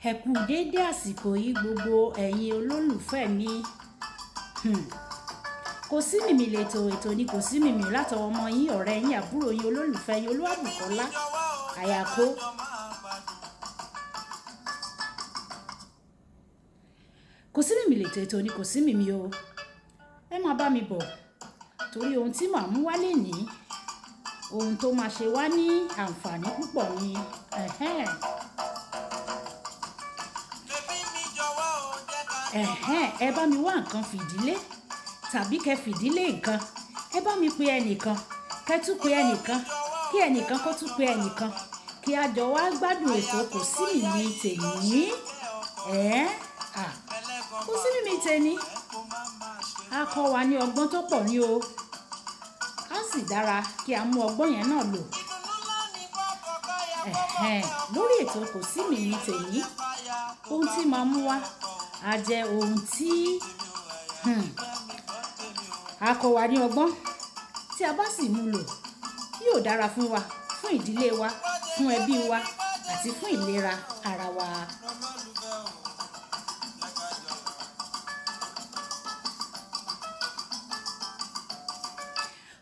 Ẹ kú dédé àsìkò yìí gbogbo ẹ̀yin olólùfẹ́ mi. Hmm. Kò sí mímì lètò, ètò ni kò sí mímì látọwọ́ ọmọ yín, ọ̀rẹ́ yín, àbúrò yín, olólùfẹ́ yín, Olúwabùkọ́lá Àyàkó. Kò sí mímì lètò, ètò ni kò sí mímì o. Ẹ máa bá mi bọ̀ torí ohun tí màá mú wá lénìí, ohun tó máa ṣe wá ní àǹfààní púpọ̀ ni. Ẹ̀hẹ́n. Ẹ̀hẹ́n, ẹ bá mi wá nǹkan fìdílé tàbí kẹ fìdílé nǹkan. Ẹ bá mi pe ẹnìkan, kẹ tún pe ẹnìkan, kí ẹnìkan kó tún pe ẹnìkan, kí a jọ wá gbádùn ètò kò sí mímì tèní. Ẹ̀, à, kò sí mímì tèní. A kọ́ wa ní ọgbọ́n tó pọ̀ ní o. A sì dára kí a mú ọgbọ́n yẹn náà lò. Ẹ̀hẹ́n, lórí ètò kò sí mímì tèní, ohun tí màá mú wá, a jẹ ohun tí, a kọ́ wa ní ọgbọ́n tí a bá sì mú lò, yóò dára fún wa, fún ìdílé wa, fún ẹbí wa àti fún ìlera ara wa.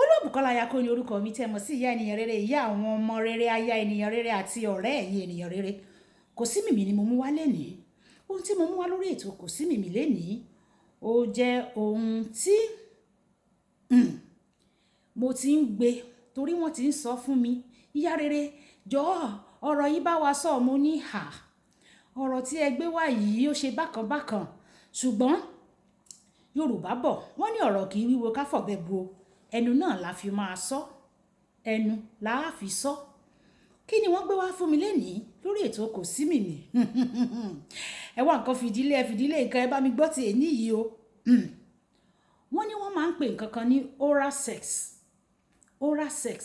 Olúwabùkọ́lá Àyàkó ni orúkọ mi tí ẹ mọ̀ sí ìyá ènìyàn rere, ìyá àwọn ọmọ rere, aya ènìyàn rere àti ọ̀rẹ́ ẹ̀yin ènìyàn rere. Kò sí mímì ni mo mú wá lénìí. Ohun tí mo mú wá lórí ètò kò sí mímì lénìí, ó jẹ́ ohun tí, mo ti ń gbé torí wọ́n ti ń sọ fún mi. Ìyá rere, jọ̀ọ́ ọ̀rọ̀ yìí bá wa sọ, mo ní hà. Ọ̀rọ̀ tí ẹ gbé wá yìí ó ṣe bákan bákan. Ṣùgbọ́n Yorùbá bọ̀, wọ́n ní ọ̀rọ̀ kì í wíwo ká fọ̀bẹ bu o. Ẹnu náà la fi máa sọ. Ẹnu la á fi sọ. Kí ni wọ́n gbé wá fún mi lénìí lórí ètò kò sí mímì? Ẹ wá nǹkan fìdílé, ẹ fìdílé nǹkan, ẹ bá mi gbọ́ ti èní yìí o. Wọ́n ní wọ́n máa ń pè nǹkan kan ní oral sex. Oral sex.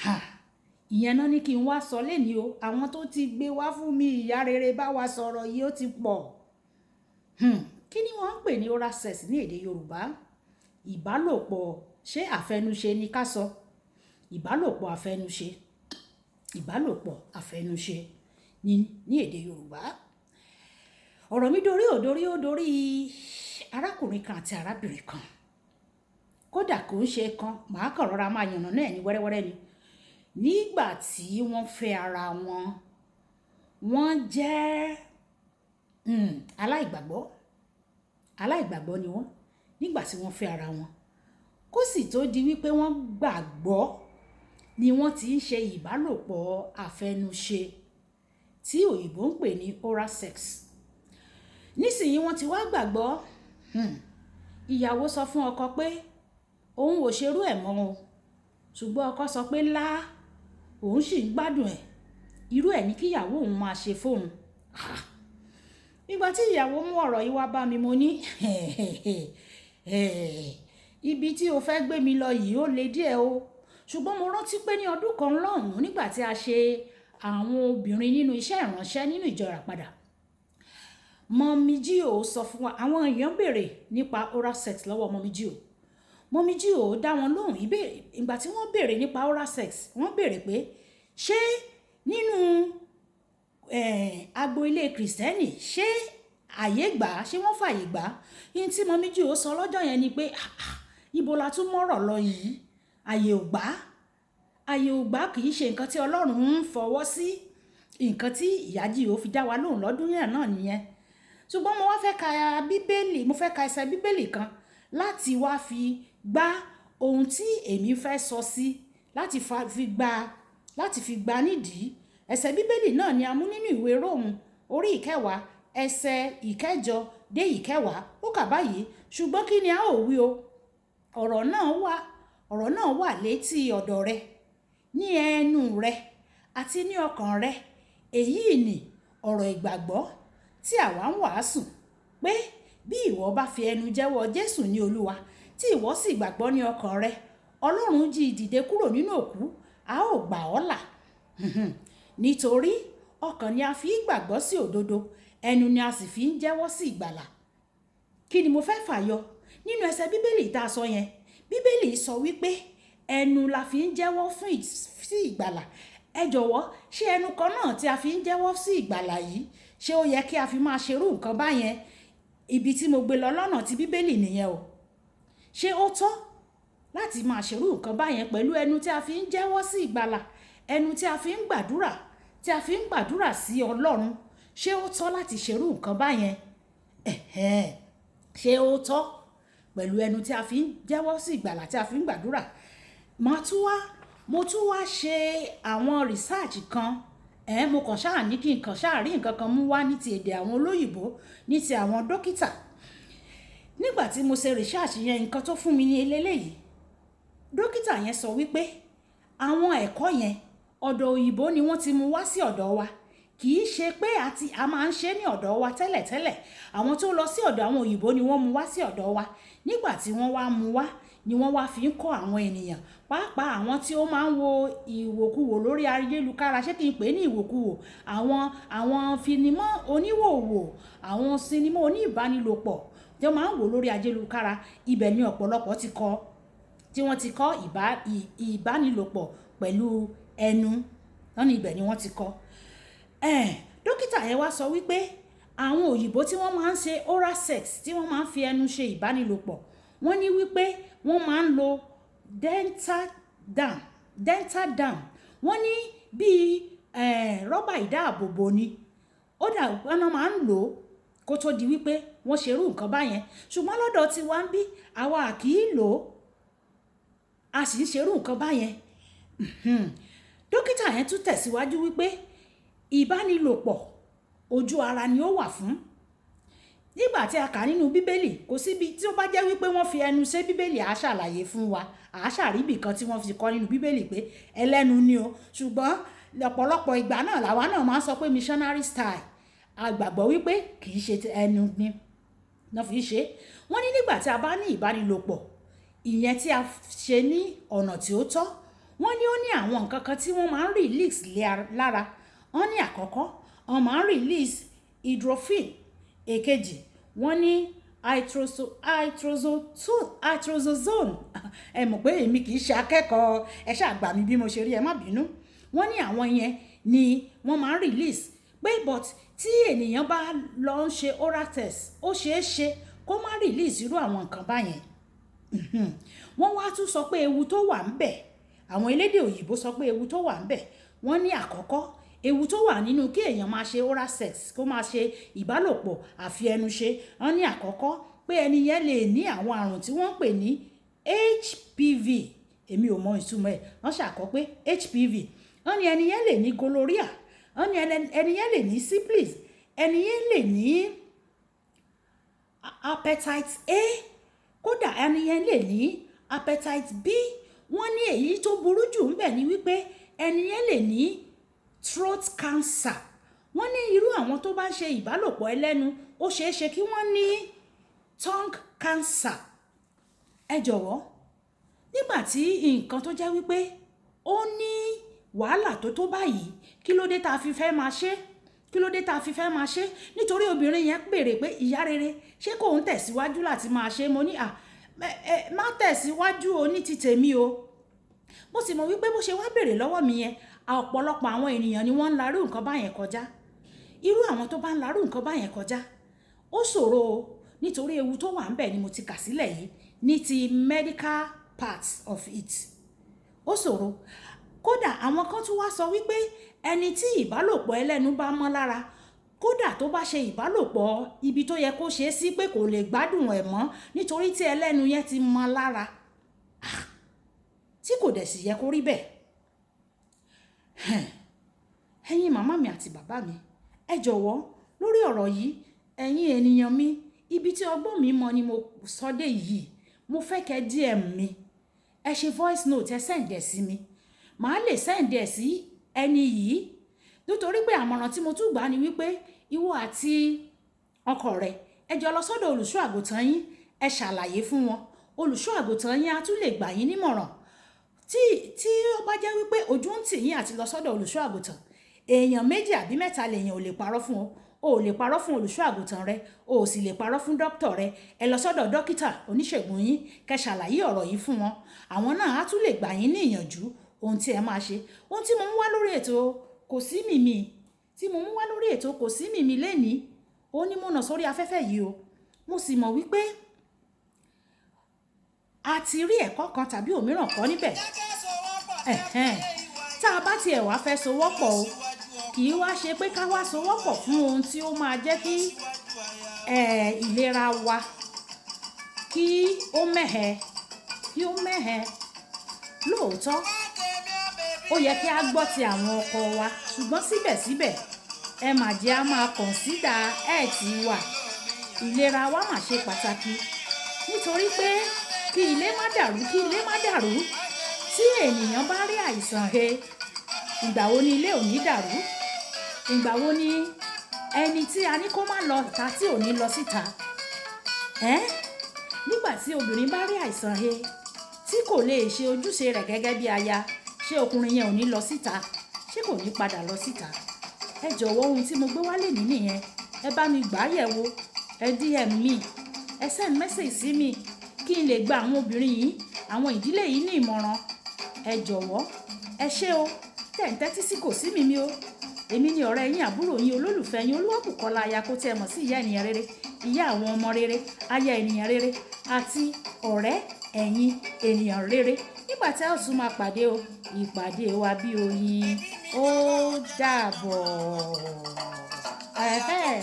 Ha! Ìyẹn náà ní kí n wá sọ lénìí o. Àwọn tó ti gbé wá fún mi, ìyá rere bá wa sọ̀rọ̀ yìí ó ti pọ̀. Kí ni wọ́n ń pè ní oral sex ní èdè Yorùbá? Ìbálòpọ̀, ṣé àfẹnúṣe ni ká sọ? Ìbálòpọ̀ àfẹnúṣe. Ìbálòpọ̀ àfẹnúṣe ní èdè Yorùbá. Ọ̀rọ̀ mi dorí ò dorí ó dorí arákùnrin kan àti arábìnrin kan. Kódà kò ń ṣe kan, màá kàn rọra máa yànnà náà ní wẹ́rẹ́wẹ́rẹ́ ni. Nígbà tí wọ́n fẹ́ ara wọn, wọ́n jẹ́, aláìgbàgbọ́. Aláìgbàgbọ́ ni wọ́n nígbà tí wọ́n fẹ́ ara wọn. Kó sì tó di wípé wọ́n gbàgbọ́ ni wọ́n ti ń ṣe ìbálòpọ̀ àfẹnúṣe tí òyìnbó ń pè ní oral sex. Nísìnyí wọ́n ti wá gbàgbọ́. Ìyàwó sọ fún ọkọ pé òun ò ṣerú ẹ̀ mọ́ o. Ṣùgbọ́n ọkọ sọ pé lá, òun sì ń gbádùn ẹ̀. Irú ẹ̀ ní kí ìyàwó òun máa ṣe fún òun. Ah! Nígbà tí ìyàwó mú ọ̀rọ̀ yìí wá bá mi, mo ní, ibi tí o fẹ́ gbé mi lọ yìí ó le díẹ̀ o. Ṣùgbọ́n mo rántí pé ní ọdún kan lọ́hùn nígbà tí a ṣe àwọn obìnrin nínú iṣẹ́ ìránṣẹ́ nínú ìjọ Ìràpadà, Mummy G.O sọ fún wa, àwọn èèyàn béèrè nípa oral sex lọ́wọ́ Mummy G.O. Mummy G.O dá wọn lóhùn ìbéèrè. Ìgbà tí wọ́n béèrè nípa oral sex, wọ́n béèrè pé ṣé nínú, agbo ilé Krìstẹ́nì, ṣé àyè gbà á? Ṣé wọ́n fàyè gbà á? Ihun tí Mummy G.O sọ lọ́jọ́ yẹn ni pé, àh, ibo la tún mọ̀rọ̀ lọ yìí? Àyè ò gbà á. Àyè ò gbà kì í ṣe nǹkan tí Ọlọ́run ń fọwọ́ sí. Nǹkan tí ìyá G.O fi dá wa lóhùn lọ́dún yẹn náà nìyẹn. Ṣùgbọ́n mo wá fẹ́ ka bíbélì, mo fẹ́ ka ẹsẹ̀ bíbélì kan láti wá fi gbá ohun tí èmi fẹ́ sọ sí, láti fi gba, láti fi gba nídìí. Ẹsẹ̀ bíbélì náà ni a mú nínú ìwé Róòmù orí ìkẹwàá, ẹsẹ̀ ìkẹjọ dé ìkẹwàá. Ó kà báyìí, ṣùgbọ́n kí ni a ó wí o? Ọ̀rọ̀ náà wà, ọ̀rọ̀ náà wà létí ọ̀dọ̀ rẹ, ní ẹnu rẹ àti ní ọkàn rẹ. Èyí ni ọ̀rọ̀ ìgbàgbọ́ tí àwa ń wàásù pé bí ìwọ bá fi ẹnu jẹ́wọ́ Jésù ní Olúwa, tí ìwọ sì gbàgbọ́ ní ọkàn rẹ, Ọlọ́run jí i dìde kúrò nínú òkú, a ó gbà ọ́ là. Nítorí ọkàn ni a fi ń gbàgbọ́ sí òdodo, ẹnu ni a sì fi ń jẹ́wọ́ sí ìgbàlà. Kí ni mo fẹ́ fàyọ nínú ẹsẹ̀ bíbélì tá a sọ yẹn? Bíbélì sọ wípé ẹnu la fi ń jẹ́wọ́ fún sí ìgbàlà, Ẹ jọ̀wọ́, ṣé ẹnu kan náà tí a fi ń jẹ́wọ́ sí ìgbàlà yìí, ṣé ó yẹ kí a fi máa ṣerú nǹkan báyẹn? Ibi tí mo gbé lọ lọ́nà ti Bíbélì nìyẹn o. Ṣé ó tọ́ láti máa ṣerú nǹkan báyẹn pẹ̀lú ẹnu tí a fi ń jẹ́wọ́ sí ìgbàlà, ẹnu tí a fi ń gbàdúrà, tí a fi ń gbàdúrà sí Ọlọ́run? Ṣé ó tọ́ láti ṣerú nǹkan báyẹn? Ẹ̀hẹn. Ṣé ó tọ́ pẹ̀lú ẹnu tí a fi ń jẹ́wọ́ sí ìgbàlà tí a fi ń gbàdúrà? Màá tún wá, mo tún wá ṣe àwọn research kan. Mo kàn ṣáà ní kí nǹkan ṣáà rí nǹkan kan mú wá ní ti èdè àwọn olóyìnbó, ní ti àwọn dókítà. Nígbà tí mo ṣe research yẹn, nǹkan tó fún mi ní eléyìí. Dókítà yẹn sọ wípé àwọn ẹ̀kọ́ yẹn ọ̀dọ̀ òyìnbó ni wọ́n ti mú wá sí ọ̀dọ̀ wa. Kì í ṣe pé a máa ń ṣe ní ọ̀dọ̀ wa tẹ́lẹ̀tẹ́lẹ̀. Àwọn tó lọ sí ọ̀dọ̀ àwọn òyìnbó ni wọ́n mú wá sí ọ̀dọ̀ wa. Nígbà tí wọ́n wá mú wá ni wọ́n wá fi ń kọ́ àwọn ènìyàn. Pàápàá àwọn tí ó máa ń wo ìwòkuwò lórí ayélujára, ṣé kí n pè é ní ìwòkuwò? Àwọn finimọ́ oníwòwò, àwọn sinimá oníbánilòpọ̀ tí wọ́n máa ń wò lórí ayélujára. Ibẹ̀ ni ọ̀pọ̀lọpọ̀ ti kọ́, tí wọ́n ti kọ́ ìbánilòpọ̀ pẹ̀lú ẹnu. Wọ́n ní ibẹ̀ ni wọ́n ti kọ́. Dókítà yẹn wá sọ wípé àwọn òyìnbó tí wọ́n máa ń ṣe oral sex, tí wọ́n máa ń fi ẹnu ṣe ìbánilòpọ̀, wọ́n ní wípé wọ́n máa ń lo dental dam, dental dam. Wọ́n ní bí, rọ́bà ìdáàbòbò ni. Ó dà, wọ́n máa ń lò ó kó tó di wípé wọ́n ṣerú nǹkan báyẹn. Ṣùgbọ́n lọ́dọ̀ tí wá ń bí, àwa kì í lò ó. A sì ń ṣerú nǹkan báyẹn. Dókítà yẹn tún tẹ̀síwájú wípé ìbánilòpọ̀ ojú ara ni ó wà fún. Nígbà tí a kà nínú Bíbélì, kò sí ibi tí ó bá jẹ́ wípé wọ́n fi ẹnu ṣe Bíbélì, a ṣàlàyé fún wa. A ṣàrí ibi kan tí wọ́n fi kọ́ nínú Bíbélì pé ẹlẹ́nu ni o. Ṣùgbọ́n ọ̀pọ̀lọpọ̀ ìgbà náà làwa náà máa ń sọ pé missionary style. A gbàgbọ́ wípé kì í ṣe ẹnu ni wọ́n fi ṣe. Wọ́n ní nígbà tí a bá ní ìbánilòpọ̀, ìyẹn tí a ṣe ní ọ̀nà tí ó tọ́, wọ́n ní ó ní àwọn nǹkan kan tí wọ́n máa ń release lára. Wọ́n ní àkọ́kọ́, wọ́n máa ń release endorphin. Èkejì, wọ́n ní hydrozone. Ẹ mọ̀ pé èmi kì í ṣe akẹ́kọ̀ọ́, ẹ ṣáà gbà mí bí mo ṣe rí, ẹ má bínú. Wọ́n ní àwọn yẹn ni wọ́n máa ń release. Pé but tí ènìyàn bá lọ ń ṣe oral test, ó ṣe é ṣe kó má release irú àwọn nǹkan báyẹn. Wọ́n wá tún sọ pé ewu tó wà níbẹ̀, àwọn elédè òyìnbó sọ pé ewu tó wà níbẹ̀. Wọ́n ní àkọ́kọ́, ewu tó wà nínú kí èèyàn máa ṣe oral sex, kó máa ṣe ìbálòpọ̀ àfi ẹnu ṣe. Wọ́n ní àkọ́kọ́ pé ẹni yẹn lè ní àwọn àrùn tí wọ́n ń pè ní HPV. Èmi ò mọ ìtumọ̀ ẹ̀. Wọ́n ṣàkọ pé HPV. Wọ́n ní ẹni yẹn lè ní gonorrhea. Wọ́n ní ẹni yẹn lè ní syphilis. Ẹni yẹn lè ní hepatitis A. Kódà ẹni yẹn lè ní hepatitis B. Wọ́n ní èyí tó burú jù níbẹ̀ ni wípé ẹni yẹn lè ní throat cancer. Wọ́n ní irú àwọn tó bá ń ṣe ìbálòpọ̀ ẹlẹ́nu, ó ṣe é ṣe kí wọ́n ní tongue cancer. Ẹ jọ̀wọ́, nígbà tí nǹkan tó jẹ́ wípé ó ní wàhálà tó tó báyìí, kí ló dé ta fi fẹ́ máa ṣe? Kí ló dé ta fi fẹ́ máa ṣe? Nítorí obìnrin yẹn béèrè pé ìyá rere, ṣé kò ń tẹ̀síwájú láti máa ṣe? Mo ní, má tẹ̀síwájú o ní ti tèmi o. Mo sì mọ̀ wípé bó ṣe wá béèrè lọ́wọ́ mi yẹn, ọ̀pọ̀lọpọ̀ àwọn ènìyàn ni wọ́n ń larú nǹkan báyẹn kọjá. Irú àwọn tó bá ń larú nǹkan báyẹn kọjá, ó ṣòro o. Nítorí ewu tó wà níbẹ̀ ni mo ti kà sílẹ̀ yìí ní ti medical part of it. Ó ṣòro. Kódà àwọn kan tún wá sọ wípé ẹni tí ìbálòpọ̀ ẹlẹ́nu bá mọ́ lára, kódà tó bá ṣe ìbálòpọ̀ ibi tó yẹ kó ṣe é sí pé kò lè gbádùn ẹ̀ mọ́ nítorí tí ẹlẹ́nu yẹn ti mọ́ lára. Tí kò dẹ̀ sì yẹ kó rí bẹ́ẹ̀. Ẹ̀yin màmá mi àti bàbá mi, ẹ jọ̀wọ́ lórí ọ̀rọ̀ yìí, ẹ̀yin ènìyàn mi, ibi tí ọgbọ́n mi mọ̀ ni mo sọ dé yìí. Mo fẹ́ kẹ́ DM mi. Ẹ ṣe voice note, ẹ send ẹ sí mi. Màá lè send ẹ sí ẹni yìí. Nítorí pé àmọ̀ràn tí mo tún gbà ni wípé ìwọ àti ọkọ rẹ, ẹ jọ lọ sọ́dọ̀ olùṣọ́ àgùntàn yín, ẹ ṣàlàyé fún wọn. Olùṣọ́ àgùntàn yín á tún lè gbà yín nímọ̀ràn. Tí ó bá jẹ́ wípé ojú ń tì yín àti lọ sọ́dọ̀ olùṣọ́ àgùntàn, èèyàn méjì àbí mẹ́ta lèèyàn ò lè parọ́ fún ọ. O ò lè parọ́ fún olùṣọ́ àgùntàn rẹ, o ò sì lè parọ́ fún dókítà rẹ. Ẹ lọ sọ́dọ̀ dókítà oníṣègùn yín, kẹ́ ṣàlàyé ọ̀rọ̀ yìí fún wọn. Àwọn náà á tún lè gbà yín ní ìyànjú ohun tí ẹ máa ṣe. Ohun tí mo mú wá lórí ètò kò sí mímì, tí mo mú wá lórí ètò kò sí mímì lénìí, ó ní mo nà sórí afẹ́fẹ́ yìí o. Mo sì mọ̀ wípé a ti rí ẹ̀kọ́ kan tàbí òmíràn kọ́ níbẹ̀. Ẹ̀hẹ́n. Tá a bá ti ẹ̀ wá fẹ́ sowọ́pọ̀ o, kì í wá ṣe pé ká wá sowọ́pọ̀ fún ohun tí ó máa jẹ́ kí, ìlera wa kí ó mẹ́hẹ, kí ó mẹ́hẹ. Lóòótọ́, ó yẹ kí a gbọ́ ti àwọn ọkọ wa, ṣùgbọ́n síbẹ̀síbẹ̀ ẹ má jẹ́ a máa consider health wa. Ìlera wa má ṣe pàtàkì. Nítorí pé kí ilé má dàrú, kí ilé má dàrú. Tí ènìyàn bá rí àìsàn he, ìgbà wo ni ilé ò ní dàrú? Ìgbà wo ni ẹni tí a ní kó má lọ ìta tí ò ní lọ síta? Ẹ́n? Nígbà tí obìnrin bá rí àìsàn he, tí kò lè ṣe ojúṣe rẹ̀ gẹ́gẹ́ bí aya, ṣé ọkùnrin yẹn ò ní lọ síta? Ṣé kò ní padà lọ síta? Ẹ jọ̀wọ́, ohun tí mo gbé wá lénìí nìyẹn. Ẹ bá mi gbà yẹ̀wo. Ẹ DM mi. Ẹ send message sí mi kí n lè gba àwọn obìnrin yìí, àwọn ìdílé yìí ní ìmọ̀ràn. Ẹ jọ̀wọ́, ẹ ṣé o. Tẹ̀ ń tẹ́tí sí kò sí mímì o. Èmi ni ọ̀rẹ́ yín, àbúrò yín, olólùfẹ́ yín, Olúwabùkọ́lá aya kó tí ẹ mọ̀ sí ìyá ènìyàn rere, ìyá àwọn ọmọ rere, aya ènìyàn rere àti ọ̀rẹ́ ẹ̀yin ènìyàn rere. Nígbà tí a ó tún máa pàdé o, ìpàdé wa bí oyin. Ó dàbọ̀. Ẹ̀hẹ́n.